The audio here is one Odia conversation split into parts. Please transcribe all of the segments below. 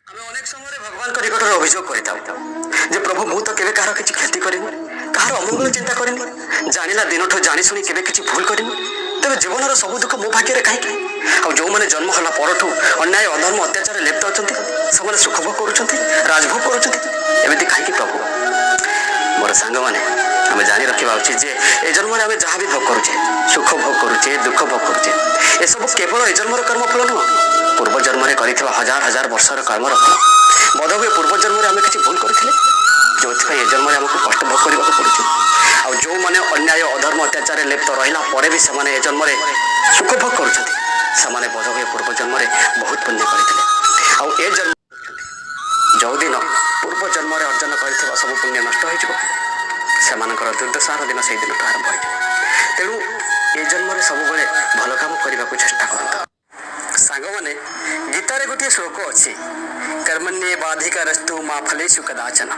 ଆମେ ଅନେକ ସମୟରେ ଭଗବାନଙ୍କ ନିକଟରେ ଅଭିଯୋଗ କରିଥାଉ ଯେ ପ୍ରଭୁ, ମୁଁ ତ କେବେ କାହାର କିଛି କ୍ଷତି କରିନି, କାହାର ଅମଙ୍ଗଳ ଚିନ୍ତା କରିନି, ଜାଣିଲା ଦିନଠୁ ଜାଣି ଶୁଣି କେବେ କିଛି ଭୁଲ କରିନି, ତେବେ ଜୀବନର ସବୁ ଦୁଃଖ ମୋ ଭାଗ୍ୟରେ କାହିଁକି? ଆଉ ଯେଉଁମାନେ ଜନ୍ମ ହେଲା ପରଠୁ ଅନ୍ୟାୟ, ଅଧର୍ମ, ଅତ୍ୟାଚାରରେ ଲିପ୍ତ ଅଛନ୍ତି, ସେମାନେ ସୁଖ ଭୋଗ କରୁଛନ୍ତି, ରାଜଭୋଗ କରୁଛନ୍ତି, ଏମିତି କାହିଁକି ପ୍ରଭୁ? ମୋର ସାଙ୍ଗମାନେ, ଆମେ ଜାଣି ରଖିବା ଉଚିତ ଯେ ଏ ଜନ୍ମରେ ଆମେ ଯାହା ବି ଭୋଗ କରୁଛେ, ସୁଖ ଭୋଗ କରୁଛେ, ଦୁଃଖ ଭୋଗ କରୁଛେ, ଏସବୁ କେବଳ ଏ ଜନ୍ମର କର୍ମଫଳ ନୁହଁ, ପୂର୍ବ ଜନ୍ମରେ କରିଥିବା ହଜାର ହଜାର ବର୍ଷର କର୍ମର ଫଳ। ବୋଧହୁଏ ପୂର୍ବ ଜନ୍ମରେ ଆମେ କିଛି ଭୁଲ କରିଥିଲେ, ଯେଉଁଥିପାଇଁ ଏ ଜନ୍ମରେ ଆମକୁ କଷ୍ଟ ଭୋଗ କରିବାକୁ ପଡୁଛି। ଆଉ ଯେଉଁମାନେ ଅନ୍ୟାୟ, ଅଧର୍ମ, ଅତ୍ୟାଚାରରେ ଲିପ୍ତ ରହିଲା ପରେ ବି ସେମାନେ ଏ ଜନ୍ମରେ ସୁଖ ଭୋଗ କରୁଛନ୍ତି, ସେମାନେ ବୋଧହୁଏ ପୂର୍ବ ଜନ୍ମରେ ବହୁତ ପୁଣ୍ୟ କରିଥିଲେ ଆଉ ଏ ଜନ୍ମ। ଯେଉଁଦିନ ପୂର୍ବ ଜନ୍ମରେ ଅର୍ଜନ କରିଥିବା ସବୁ ପୁଣ୍ୟ ନଷ୍ଟ ହୋଇଯିବ, ସେମାନଙ୍କର ଦୁର୍ଦ୍ଦଶାର ଦିନ ସେଇ ଦିନଠୁ ଆରମ୍ଭ ହୋଇଯିବ। ତେଣୁ ଏ ଜନ୍ମରେ ସବୁବେଳେ ଭଲ କାମ କରିବାକୁ ଚେଷ୍ଟା କରନ୍ତୁ। ସାଙ୍ଗମାନେ, ଗୀତାରେ ଗୋଟିଏ ଶ୍ଲୋକ ଅଛି, କର୍ମଣ୍ୟେବାଧିକାରସ୍ତେ ମା ଫଳେଷୁ କଦାଚନ।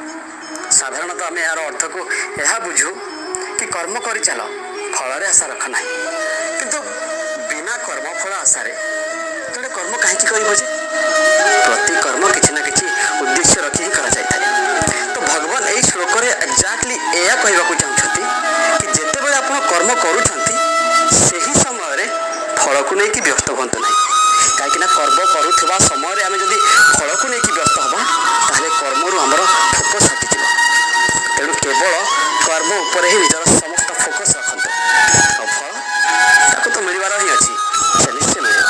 ସାଧାରଣତଃ ଆମେ ଏହାର ଅର୍ଥକୁ ଏହା ବୁଝୁ କି କର୍ମ କରି ଚାଲ, ଫଳରେ ଆଶା ରଖ ନାହିଁ। କିନ୍ତୁ ବିନା କର୍ମଫଳ ଆଶାରେ ଜଣେ କର୍ମ କାହିଁକି କରିବ ଯେ? ପ୍ରତି କର୍ମ କିଛି ନା କିଛି ଉଦ୍ଦେଶ୍ୟ ରଖି ହିଁ କରାଯାଇଥାଏ। ତ ଭଗବାନ ଏଇ ଶ୍ଲୋକରେ ଏକ୍ଜାକ୍ଟଲି ଏଇଆ କହିବାକୁ ଚାହୁଁଛନ୍ତି କି ଯେତେବେଳେ ଆପଣ କର୍ମ କରୁଛନ୍ତି, ସେହି ସମୟରେ ଫଳକୁ ନେଇକି ବ୍ୟସ୍ତ ହୁଅନ୍ତୁ ନାହିଁ। କାହିଁକି ନା କର୍ମ କରୁଥିବା ସମୟରେ ଆମେ ଯଦି ଫଳକୁ ନେଇକି ବ୍ୟସ୍ତ ହେବା, ତାହେଲେ କର୍ମରୁ ଆମର ଫୋକସ୍ ହଟିଯିବ। ତେଣୁ କେବଳ କର୍ମ ଉପରେ ହିଁ ନିଜର ସମସ୍ତ ଫୋକସ୍ ରଖନ୍ତୁ, ଆଉ ଫଳ ତାକୁ ତ ମିଳିବାର ହିଁ ଅଛି, ସେ ନିଶ୍ଚୟ ମିଳିବ।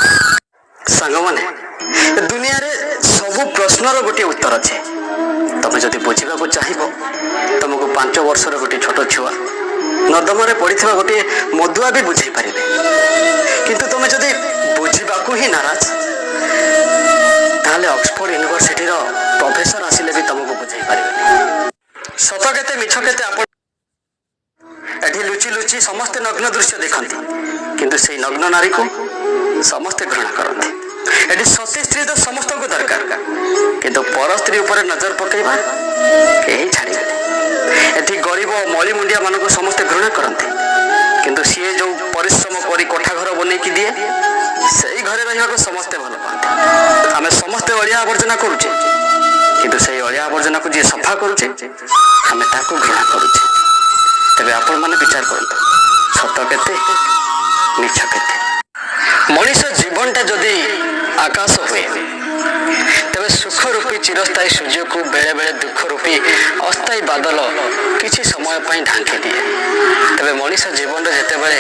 ସାଙ୍ଗମାନେ, ଦୁନିଆରେ ସବୁ ପ୍ରଶ୍ନର ଗୋଟିଏ ଉତ୍ତର ଅଛି। ତମେ ଯଦି ବୁଝିବାକୁ ଚାହିଁବ, ତମକୁ 5 ବର୍ଷର ଗୋଟିଏ ଛୋଟ ଛୁଆ, ନର୍ଦ୍ଦମାରେ ପଡ଼ିଥିବା ଗୋଟିଏ ମଦୁଆ ବି ବୁଝେଇ ପାରିବେ। କିନ୍ତୁ ତମେ ଯଦି ବୁଝିବାକୁ ହିଁ ନାରାଜ, ତାହେଲେ ଅକ୍ସଫୋର୍ଡ ୟୁନିଭର୍ସିଟିର ପ୍ରଫେସର ଆସିଲେ ବି ତମକୁ ବୁଝେଇ ପାରିବେନି। ସତ କେତେ, ମିଛ କେତେ ଆପଣ ଏଠି ଲୁଚି ଲୁଚି ସମସ୍ତେ ନଗ୍ନ ଦୃଶ୍ୟ ଦେଖନ୍ତି, କିନ୍ତୁ ସେଇ ନଗ୍ନ ନାରୀକୁ ସମସ୍ତେ ଘୃଣା କରନ୍ତି। ଏଠି ସତୀ ସ୍ତ୍ରୀ ତ ସମସ୍ତଙ୍କୁ ଦରକାର, କିନ୍ତୁ ପର ସ୍ତ୍ରୀ ଉପରେ ନଜର ପକେଇବା କେହି ଛାଡ଼ିବେନି। ଏଠି ଗରିବ ମଳି ମୁଣ୍ଡିଆ ମାନଙ୍କୁ ସମସ୍ତେ ଘୃଣା କରନ୍ତି, କିନ୍ତୁ ସିଏ ଯୋଉ ପରିଶ୍ରମ କରି କୋଠା ଘର ବନେଇକି ଦିଏ, ସେଇ ଘରେ ରହିବାକୁ ସମସ୍ତେ ଭଲ ପାଆନ୍ତି। ଆମେ ସମସ୍ତେ ଅଳିଆ ଆବର୍ଜନା କରୁଛେ, କିନ୍ତୁ ସେଇ ଅଳିଆ ଆବର୍ଜନାକୁ ଯିଏ ସଫା କରୁଛେ, ଆମେ ତାକୁ ଘୃଣା କରୁଛେ। ତେବେ ଆପଣମାନେ ବିଚାର କରନ୍ତୁ, ସତ କେତେ, ମିଛ କେତେ? ମଣିଷ ଜୀବନଟା ଯଦି ଆକାଶ ହୁଏ, ତେବେ ସୁଖ ରୂପୀ ଚିରସ୍ଥାୟୀ ସୂର୍ଯ୍ୟକୁ ବେଳେ ବେଳେ ଦୁଃଖ ରୂପୀ ଅସ୍ଥାୟୀ ବାଦଲ କିଛି ସମୟ ପାଇଁ ଢାଙ୍କି ଦିଏ। ତେବେ ମଣିଷ ଜୀବନରେ ଯେତେବେଳେ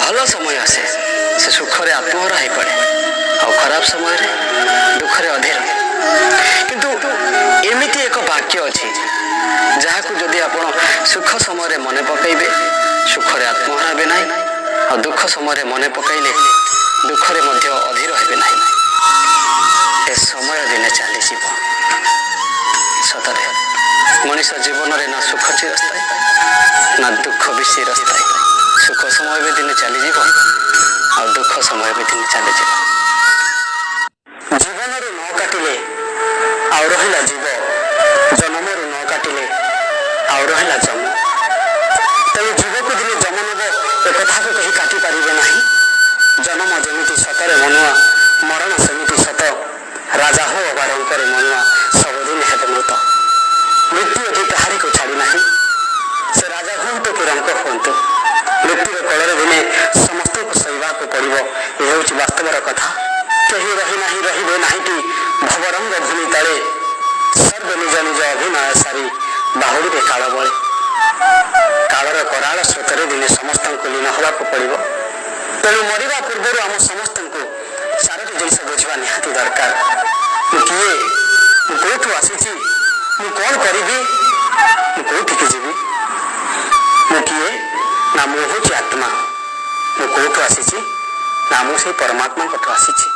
ଭଲ ସମୟ ଆସେ, ସେ ସୁଖରେ ଆତ୍ମହରା ହେଇପଡ଼େ, ଆଉ ଖରାପ ସମୟରେ ଦୁଃଖରେ ଅଧୀର। କିନ୍ତୁ ଏମିତି ଏକ ବାକ୍ୟ ଅଛି, ଯାହାକୁ ଯଦି ଆପଣ ସୁଖ ସମୟରେ ମନେ ପକାଇବେ, ସୁଖରେ ଆତ୍ମହରା ହେବେ ନାହିଁ, ଆଉ ଦୁଃଖ ସମୟରେ ମନେ ପକାଇଲେ ଦୁଃଖରେ ମଧ୍ୟ ଅଧୀର ହେବେ ନାହିଁ: ଏ ସମୟ ଦିନେ ଚାଲିଯିବ। ସତରେ ମଣିଷ ଜୀବନରେ ନା ସୁଖ ଚିରସ୍ଥାୟୀ, ନା ଦୁଃଖ ବି ଚିରସ୍ଥାୟୀ। ସୁଖ ସମୟ ବି ଦିନେ ଚାଲିଯିବ, ଆଉ ଦୁଃଖ ସମୟ ବି ଦିନେ ଚାଲିଯିବ। ଜୀବନରୁ ନ କାଟିଲେ ଆଉ ରହିଲା ଜୀବ, ଜନମରୁ ନ କାଟିଲେ ଆଉ ରହିଲା ଜମ। ତେଣୁ ଜୀବକୁ ଦିନେ ଜମ ନେବ, ଏ କଥାକୁ କେହି କାଟି ପାରିବେ ନାହିଁ। ଜନମ ଯେମିତି ସତରେ ମନୁଆ, ମରଣ ସେମିତି ସତ। ରାଜା ହଉ ଅବା ରଙ୍କରେ ମନୁଆ, ସବୁଦିନ ହେବେ ମୃତ। ମୃତ୍ୟୁ ଏଠି କାହାରିକୁ ଛାଡ଼ି ନାହିଁ, ସେ ରାଜା ହୁଅନ୍ତୁ କି ରଙ୍କ ହୁଅନ୍ତୁ। ମୃତ୍ୟୁର କୋଳରେ ଦିନେ ସମସ୍ତଙ୍କୁ ଶୋଇବାକୁ ପଡ଼ିବ, ଏ ହେଉଛି ବାସ୍ତବର କଥା। କେହି ରହି ନାହିଁ, ରହିବେ ନାହିଁଟି ଭବରଙ୍ଗ ଭୂମି ତଳେ। ସର୍ବେ ନିଜ ନିଜ ଅଭିନୟ ସାରି ବାହୁଡ଼ିବେ କାଳ ବଳେ। କାଳର କରାଳ ସ୍ରୋତରେ ଦିନେ ସମସ୍ତଙ୍କୁ ଲୀନ ହେବାକୁ ପଡ଼ିବ। ତେଣୁ ମରିବା ପୂର୍ବରୁ ଆମ ସମସ୍ତଙ୍କୁ ଚାରୋଟି ଜିନିଷ ବୁଝିବା ନିହାତି ଦରକାର: ମୁଁ କିଏ, ମୁଁ କୋଉଠୁ ଆସିଛି, ମୁଁ କ'ଣ କରିବି, ମୁଁ କୋଉଠିକି ଯିବି? ମୁଁ କିଏ? ନା, ମୁଁ ହେଉଛି ଆତ୍ମା। ମୁଁ କୋଉଠୁ ଆସିଛି? ନା, ମୁଁ ସେଇ ପରମାତ୍ମାଙ୍କଠୁ ଆସିଛି।